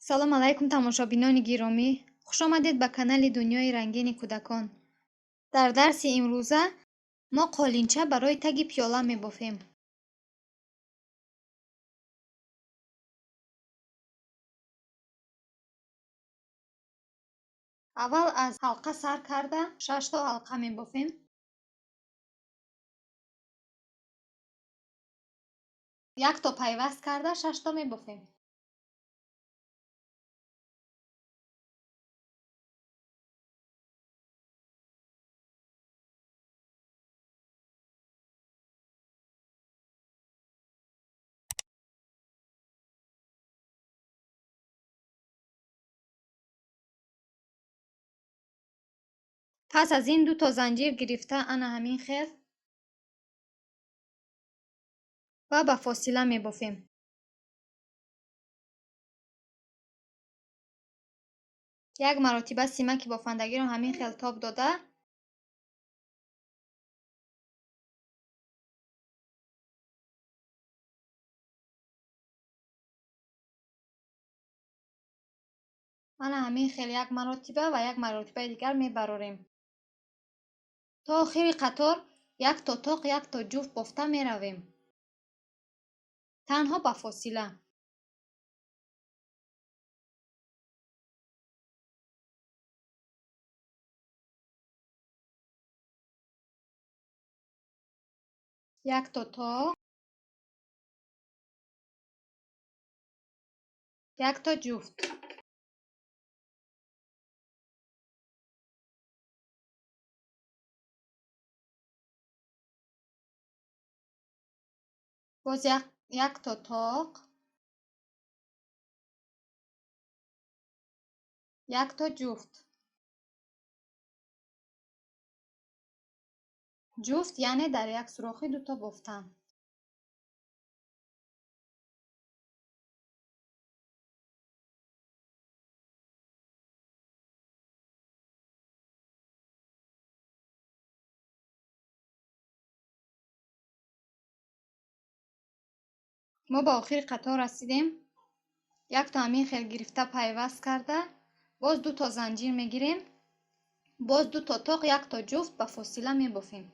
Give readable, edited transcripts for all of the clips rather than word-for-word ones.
Салом алайкум, тамошобинони гиромӣ! Хуш омадед ба канали Дунёи рангини кӯдакон. Дар дарси имрӯза мо қолинча барои таги пиёла мебофем. Аввал аз ҳалқа сар карда 6 то ҳалқа мебофем. Якто пайваст карда 6 то мебофем. Пас аз ин 2 то занҷир гирифта ана ҳамин хел ва ба фосила мебофем. Як маротиба симаки бофандагиро ҳамин хел тоб дода ана ҳамин хел як маротиба ва як маротибаи дигар мебарорем. То охири қатор як то тоқ, як то ҷуфт бофта меравем. Танҳо ба фосила. Як то тоқ, як то ҷуфт. Боз як то тоқ, як то ҷуфт. Ҷуфт яъне дар як сӯрохи дуто бофтан. Мо ба охири қатор расидем. Як то ҳамин хел гирифта пайваст карда, боз 2 то занҷир мегирем, боз 2 то тоқ, як то ҷуфт ба фосила мебофем.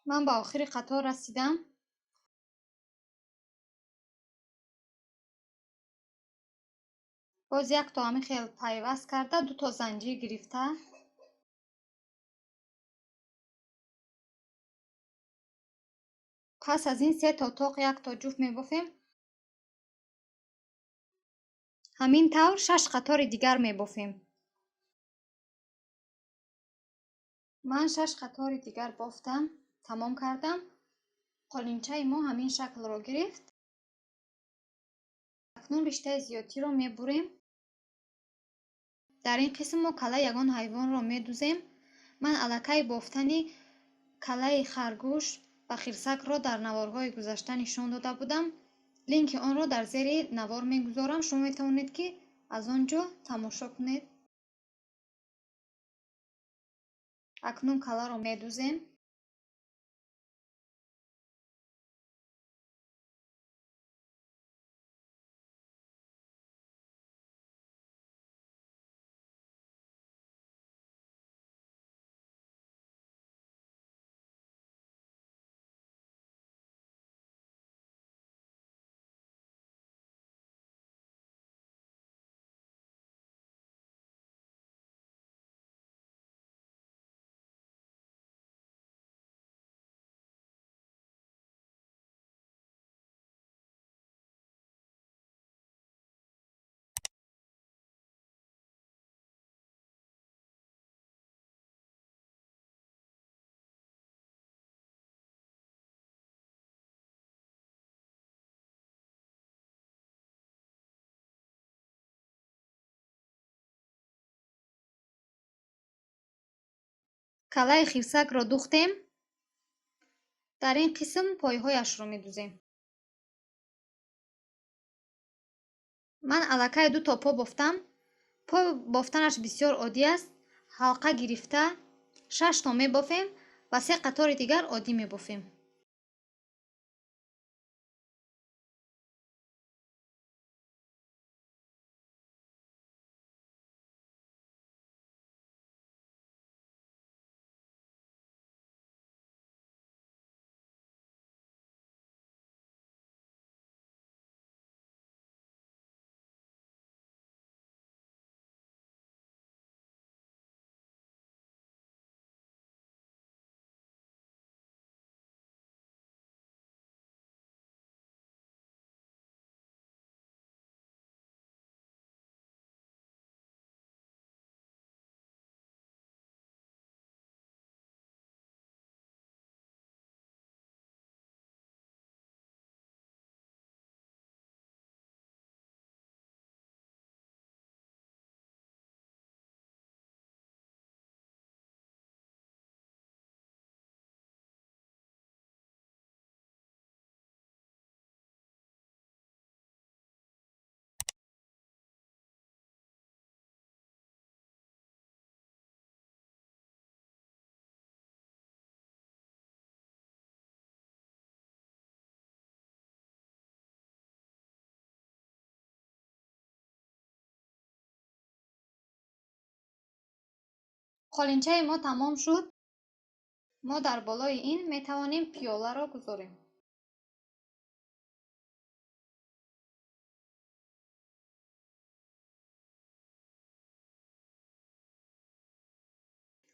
Ман ба охири қатор расидам. Боз як то ҳамин хел пайваст карда, 2 то занҷир гирифта пас аз ин 3 то тоқ, як то ҷуфт мебофем. Ҳамин тавр 6 қатори дигар мебофем. Ман 6 қатори дигар бофтам, тамом кардам. Қолинчаи мо ҳамин шаклро гирифт. Акнун риштаи зиёдтиро мебурем. Дар ин қисм мо калаи ягон ҳайвонро медузем. Ман аллакай бофтани калаи харгӯш ва хирсакро дар наворҳои гузашта нишон дода будам. Линки онро дар зери навор мегузорам. Шумо метавонед, ки аз он ҷо тамошо кунед. Акнун каларо медузем. Калаи хирсакро духтем. Дар ин қисм пойҳояшро медузем. Ман аллакай 2 то по бофтам. По бофтанаш бисёр оддӣ аст. Ҳалқа гирифта 6 то мебофем ва 3 қатори дигар оддӣ мебофем. Қолинчаи мо тамом шуд. Мо дар болои ин метавонем пиёларо гузорем.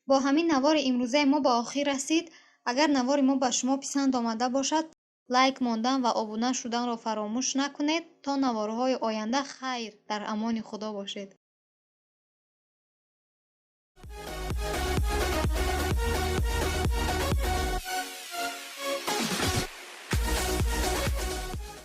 Бо ҳамин навори имрӯзаи мо ба охир расид. Агар навори мо ба шумо писанд омада бошад, лайк мондан ва обуна шуданро фаромӯш накунед. То наворҳои оянда хайр, дар амони Худо бошед.